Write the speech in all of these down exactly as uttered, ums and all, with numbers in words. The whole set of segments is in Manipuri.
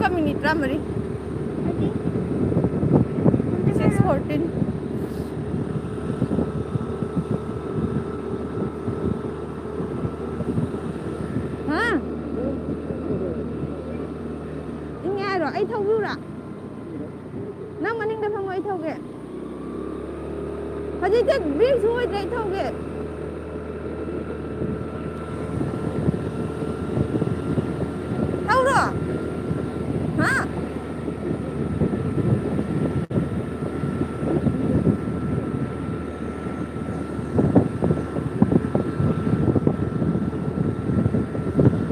ꯃꯤꯅꯤꯠ ꯇꯔꯥꯃꯔꯤ꯫ Six fourteen. ꯍꯥ? ꯏꯪꯉꯦ ꯍꯥꯏꯔꯣ? ꯑꯩ ꯊꯧꯕꯤꯌꯨꯔꯥ? ꯅꯪ ꯃꯅꯤꯡꯗ ꯐꯝꯃꯣ, ꯑꯩ ꯊꯧꯒꯦ꯫ ꯍꯧꯖꯤꯛꯇꯤ ꯕ꯭ꯔꯦꯛꯁꯨ ꯑꯣꯏꯗ꯭ꯔꯦ, ꯑꯩ ꯊꯧꯒꯦ꯫ ꯊꯧꯔꯣ꯫ ꯍꯥ?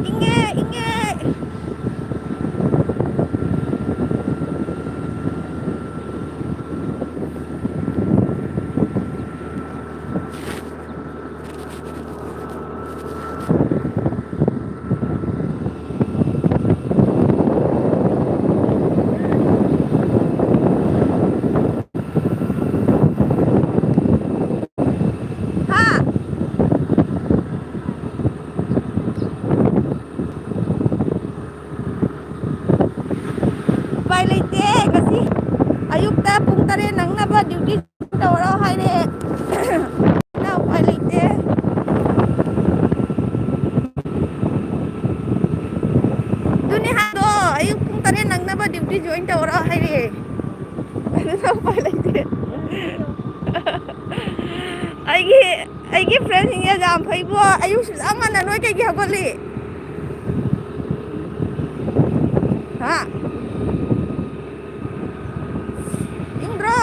ꯏꯪꯉꯦ, ꯏꯪꯉꯦ꯫ ꯍꯥ? ꯎꯄꯥꯏ ꯂꯩꯇꯦ, ꯉꯁꯤ ꯑꯌꯨꯛꯇ ꯄꯨꯡ ꯇꯔꯦꯠ ꯅꯪꯅꯕ ꯗ꯭ꯌꯨꯇꯤ ꯇꯧꯔꯣ ꯍꯥꯏꯔꯦ꯫ ꯑꯗꯨꯅ ꯎꯄꯥꯏ ꯂꯩꯇꯦ꯫ ꯑꯗꯨꯅꯦ ꯍꯥꯏꯗꯣ, ꯑꯌꯨꯛ ꯄꯨꯡ ꯇꯔꯦꯠ ꯅꯪꯅꯕ ꯗ꯭ꯌꯨꯇꯤ ꯖꯣꯏꯟ ꯇꯧꯔꯣ ꯍꯥꯏꯔꯦ꯫ ꯑꯗꯨꯅ ꯎꯄꯥꯏ ꯂꯩꯇꯦ꯫ ꯑꯩꯒꯤ, ꯑꯩꯒꯤ ꯐ꯭ꯔꯦꯟꯁꯤꯡꯁꯦ ꯌꯥꯝ ꯐꯩꯕꯣ, ꯑꯌꯨꯛ ꯁꯨꯛꯌꯥꯝ ꯉꯟꯅ ꯅꯣꯏ ꯀꯩꯒꯤ ꯍꯧꯒꯠꯂꯤ? ꯍꯥ? ꯏꯪꯗ꯭ꯔꯣ?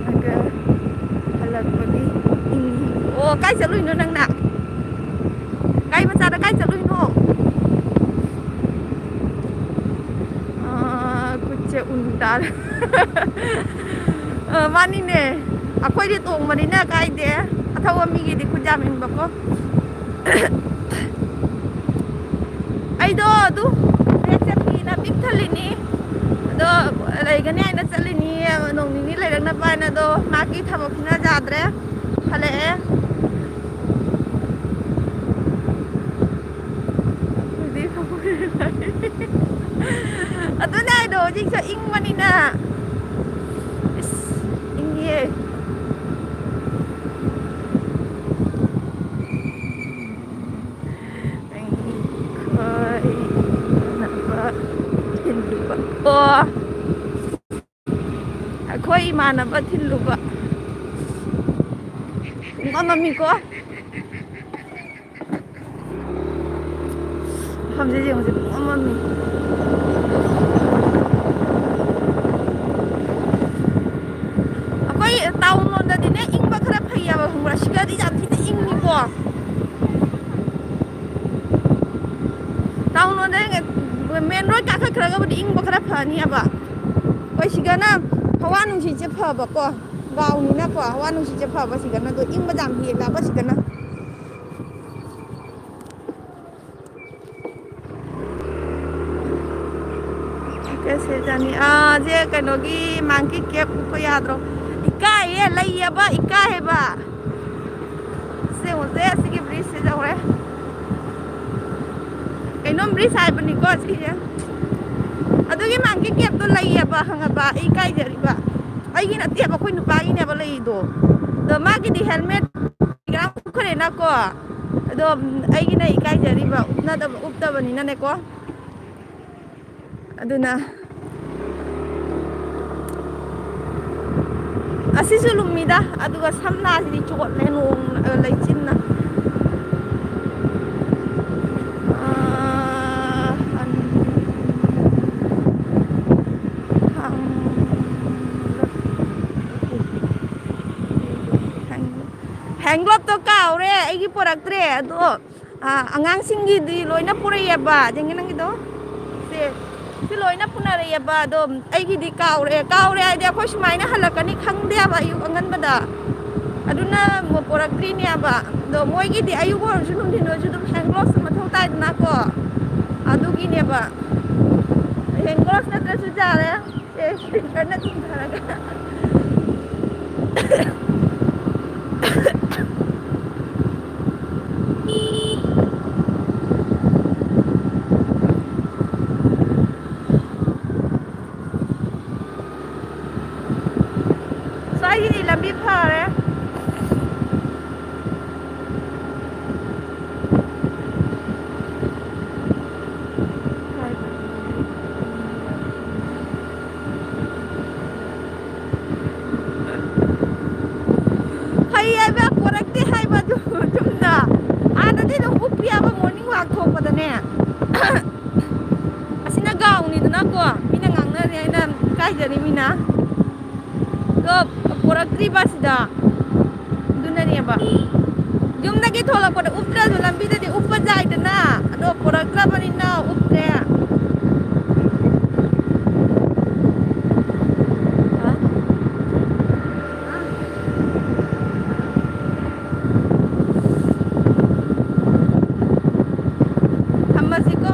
ꯑꯗꯨꯒ ꯍꯜꯂꯛꯄꯒꯤ ꯏꯪꯉꯤ꯫ ꯑꯣ, ꯀꯥꯏ ꯆꯠꯂꯨꯏꯅꯣ ꯅꯪꯅ? ꯒꯥꯔꯤ ꯃꯆꯥꯗ ꯀꯥꯏ ꯆꯠꯂꯨꯏꯅꯣ? ꯑꯥ, ꯈꯨꯠꯁꯦ ꯎꯟ ꯇꯥꯔꯦ꯫ ꯑ, ꯃꯥꯅꯤꯅꯦ꯫ ꯑꯩꯈꯣꯏꯗꯤ ꯇꯣꯡꯕꯅꯤꯅ ꯀꯥꯏꯗꯦ, ꯑꯊꯧꯕ ꯃꯤꯒꯤꯗꯤ ꯈꯨꯠ ꯌꯥꯝ ꯏꯟꯕꯀꯣ꯫ ꯑꯩꯗꯣ ꯑꯗꯨ ꯕ꯭ꯔꯦꯛ ꯆꯠꯈꯤꯅ ꯄꯤꯛ ꯊꯜꯂꯤꯅꯤ꯫ ꯑꯗꯣ ꯂꯩꯒꯅꯤ ꯍꯥꯏꯅ ꯆꯠꯂꯤꯅꯤ, ꯅꯣꯡ ꯅꯤꯅꯤ ꯂꯩꯔꯛꯅꯕ ꯍꯥꯏꯅ꯫ ꯑꯗꯣ ꯃꯥꯒꯤ ꯊꯕꯛꯁꯤꯅ ꯌꯥꯗ꯭ꯔꯦ, ꯍꯜꯂꯛꯑꯦ꯫ ꯑꯗꯨꯅꯦ ꯍꯥꯏꯗꯣ, ꯍꯧꯖꯤꯛꯁꯨ ꯏꯪꯕꯅꯤꯅ꯫ ꯏꯁ, ꯏꯪꯉꯤꯌꯦ꯫ ꯑꯣ, ꯑꯩꯈꯣꯏ ꯏꯃꯥꯟꯅꯕ ꯊꯤꯜꯂꯨꯕ꯫ ꯄꯨꯡꯃꯝ ꯃꯝꯃꯤꯀꯣ꯫ ꯃꯐꯝꯁꯦ ꯌꯦꯡꯉꯨꯁꯦ, ꯄꯨꯡꯃꯝ ꯃꯝꯃꯤ꯫ ꯑꯩꯈꯣꯏ ꯇꯥꯎꯟ ꯂꯣꯝꯗꯗꯤꯅꯦ ꯏꯪꯕ ꯈꯔ ꯐꯩꯌꯦꯕ, ꯈꯪꯕ꯭ꯔꯥ? ꯁꯤꯗꯗꯤ ꯌꯥꯝ ꯊꯤꯅ ꯏꯪꯉꯤꯀꯣ꯫ ꯇꯥꯎꯟ ꯂꯣꯝꯗ ꯃꯦꯟ ꯔꯣꯗ ꯀꯥꯈꯠꯈ꯭ꯔꯒꯕꯨꯗꯤ ꯏꯪꯕ ꯈꯔ ꯐꯅꯤꯕ꯫ ꯑꯩꯈꯣꯏ ꯁꯤꯗꯅ ꯍꯋꯥ ꯅꯨꯡꯁꯤꯠꯁꯦ ꯐꯕꯀꯣ, ꯒꯥꯎꯅꯤꯅꯀꯣ, ꯍꯋꯥ ꯅꯨꯡꯁꯤꯠꯁꯦ ꯐꯕ ꯁꯤꯗꯅ, ꯑꯗꯣ ꯏꯪꯕ ꯌꯥꯝ ꯍꯦꯜꯂꯦꯕ ꯁꯤꯗꯅ꯫ ꯀꯩ ꯁꯦꯠ ꯆꯥꯅꯤ? ꯑꯥ, ꯁꯦ ꯀꯩꯅꯣꯒꯤ ꯃꯥꯡꯀꯤ ꯀꯦꯞ ꯎꯞꯄ ꯌꯥꯗ꯭ꯔꯣ? ꯏꯀꯥꯏꯌꯦ, ꯂꯩꯌꯦꯕ, ꯏꯀꯥꯏꯌꯦꯕ꯫ ꯁꯦ ꯌꯦꯡꯉꯨꯁꯦ, ꯑꯁꯤꯒꯤ ꯕ꯭ꯔꯤꯖꯁꯦ ꯌꯧꯔꯦ꯫ ꯀꯩꯅꯣꯝ ꯕ꯭ꯔꯤꯖ ꯍꯥꯏꯕꯅꯤꯀꯣ ꯁꯤꯁꯦ꯫ ꯑꯗꯨꯒꯤ ꯃꯥꯡꯀꯤ ꯀꯦꯞꯇꯣ ꯂꯩꯌꯦꯕ, ꯈꯪꯉꯕ? ꯑꯩ ꯏꯀꯥꯏꯖꯔꯤꯕ꯫ ꯑꯩꯒꯤ ꯅꯠꯇꯦꯕ, ꯑꯩꯈꯣꯏ ꯅꯨꯄꯥꯒꯤꯅꯦꯕ ꯂꯩꯔꯤꯗꯣ꯫ ꯑꯗꯣ ꯃꯥꯒꯤꯗꯤ ꯍꯦꯜꯃꯦꯠ ꯎꯞꯈ꯭ꯔꯦꯅꯀꯣ꯫ ꯑꯗꯣ ꯑꯩꯒꯤꯅ ꯏꯀꯥꯏꯖꯔꯤꯕ, ꯎꯞꯅꯗꯕ, ꯎꯞꯇꯕꯅꯤꯅꯅꯦꯀꯣ꯫ ꯑꯗꯨꯅ ꯑꯁꯤꯁꯨ ꯂꯨꯝꯃꯤꯗ, ꯑꯗꯨꯒ ꯁꯝꯅꯥꯁꯤꯗꯤ ꯆꯣꯠꯂꯦ ꯅꯣꯡ, ꯑ, ꯂꯩꯆꯤꯟꯅ꯫ ꯑ, ꯑꯅꯤ, ꯍꯦꯡ ꯒ꯭ꯂꯣꯞꯇꯣ ꯀꯥꯎꯔꯦ, ꯑꯩꯒꯤ ꯄꯣꯔꯛꯇ꯭ꯔꯦ꯫ ꯑꯗꯣ, ꯑ, ꯑꯉꯥꯡꯁꯤꯡꯒꯤꯗꯤ ꯂꯣꯏꯅ ꯄꯨꯔꯛꯑꯦꯕ꯫ ꯌꯦꯡꯒꯦ ꯅꯪꯒꯤꯗꯣ꯫ ꯁꯦ, ꯁꯤ ꯂꯣꯏꯅ ꯄꯨꯅꯔꯛꯑꯦꯕ, ꯑꯗꯣ ꯑꯩꯒꯤꯗꯤ ꯀꯥꯎꯔꯦ꯫ ꯀꯥꯎꯔꯦ ꯍꯥꯏꯗꯤ ꯑꯩꯈꯣꯏ ꯁꯨꯃꯥꯏꯅ ꯍꯜꯂꯛꯀꯅꯤ ꯈꯪꯗꯦꯕ ꯑꯌꯨꯛ ꯑꯉꯟꯕꯗ, ꯑꯗꯨꯅ ꯃꯣ-, ꯄꯣꯔꯛꯇ꯭ꯔꯤꯅꯦꯕ꯫ ꯑꯗꯣ ꯃꯣꯏꯒꯤꯗꯤ ꯑꯌꯨꯛ ꯑꯣꯏꯔꯁꯨ ꯅꯨꯡꯊꯤꯜ ꯑꯣꯏꯔꯁꯨ ꯑꯗꯨꯝ ꯍꯦꯟ ꯒ꯭ꯂꯣꯚꯁ ꯃꯊꯧ ꯇꯥꯏꯗꯅꯀꯣ, ꯑꯗꯨꯒꯤꯅꯦꯕ꯫ ꯍꯦꯟ ꯒ꯭ꯂꯣꯚꯁ ꯅꯠꯇ꯭ꯔꯁꯨ ꯌꯥꯔꯦ꯫ ꯑꯦ, ꯁ꯭ꯄꯤꯀꯔꯅ ꯊꯤꯟꯊꯔꯒ꯫ ꯁ꯭ꯋꯥꯏꯒꯤꯗꯤ ꯂꯝꯕꯤ ꯐꯔꯦ꯫ ꯐꯩ ꯍꯥꯏꯕ, ꯄꯣꯔꯛꯇꯦ ꯍꯥꯏꯕ ꯑꯗꯨ ꯆꯨꯝꯅ꯫ ꯑꯥꯗꯗꯤ ꯑꯗꯨꯝ ꯎꯞꯄꯤ ꯍꯥꯏꯕ, morning walk ꯊꯣꯛꯄꯗꯅꯦ꯫ ꯑꯁꯤꯅ ꯒꯥꯎꯅꯤꯗꯅꯀꯣ, ꯃꯤꯅ ꯉꯥꯡꯅꯔꯦ ꯍꯥꯏꯅ ꯏꯀꯥꯏꯖꯔꯤ ꯃꯤꯅ꯫ ꯑꯗꯣ ꯄꯣꯔꯛꯇ꯭ꯔꯤꯕ ꯑꯁꯤꯗ꯫ ꯑꯗꯨꯅꯅꯦꯕ꯫ ꯌꯨꯝꯗꯒꯤ ꯊꯣꯛꯂꯛꯄꯗ ꯎꯞꯇ꯭ꯔꯁꯨ ꯂꯝꯕꯤꯗꯗꯤ ꯎꯞꯄ ꯌꯥꯏꯗꯅ꯫ ꯑꯗꯣ ꯄꯣꯔꯛꯇ꯭ꯔꯕꯅꯤꯅ ꯎꯞꯇ꯭ꯔꯦ꯫ ꯍꯥ? ꯊꯝꯃꯁꯤꯀꯣ꯫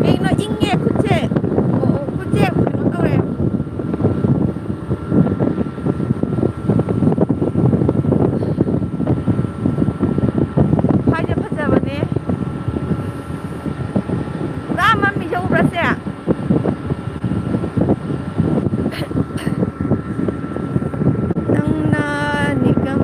ꯀꯩꯅꯣ ꯏꯪꯉꯦ ꯈꯨꯠꯁꯦ꯫ ꯑꯣ, ꯑꯣ, ꯈꯨꯠꯁꯦ ꯀꯩꯅꯣ ꯇꯧꯔꯦ꯫ ꯁ꯭ꯋꯥꯏꯁꯦ ꯐꯖꯕꯅꯦ꯫ ꯄꯨꯔꯥ ꯃꯝꯃꯤꯁꯦ ꯎꯕ꯭ꯔꯥ ꯁꯦ? ꯅꯪꯅ ꯅꯤꯒꯝ꯫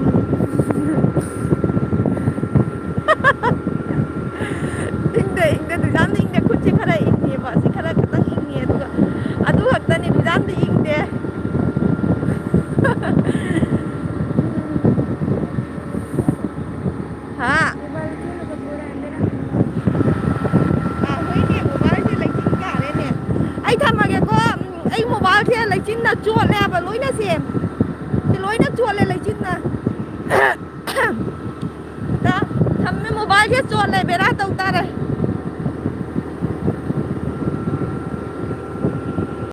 ꯏꯪꯗꯦ, ꯏꯪꯗꯦ, ꯗꯨꯖꯥꯝꯗꯤ ꯏꯪꯗꯦ꯫ ꯈꯨꯠꯁꯦ ꯈꯔ ꯏꯪꯉꯦꯕ, ꯑꯁꯤ ꯈꯔ ꯈꯤꯇꯪ ꯏꯪꯉꯦ, ꯑꯗꯨꯒ ꯑꯗꯨ ꯈꯛꯇꯅꯤ, ꯗꯨꯖꯥꯝꯗꯤ ꯏꯪꯗꯦ꯫ ꯍꯥ? ꯑꯥ, ꯍꯣꯏꯅꯦ, ꯃꯣꯕꯥꯏꯜꯁꯦ ꯂꯩꯆꯤꯟ ꯀꯥꯔꯦꯅꯦ꯫ ꯑꯩ ꯊꯝꯃꯒꯦꯀꯣ꯫ ꯎꯝ, ꯑꯩ ꯃꯣꯕꯥꯏꯜꯁꯦ ꯂꯩꯆꯤꯟꯅ ꯆꯣꯠꯂꯦ ꯍꯥꯏꯕ, ꯂꯣꯏꯅ ꯁꯦ꯫ ꯁꯤ ꯂꯣꯏꯅ ꯆꯣꯠꯂꯦ ꯂꯩꯆꯤꯟꯅ꯫ ꯊꯝꯃꯦ, ꯃꯣꯕꯥꯏꯜꯁꯦ ꯆꯣꯠꯂꯦ, ꯕꯦꯔꯥ ꯇꯧ ꯇꯥꯔꯦ꯫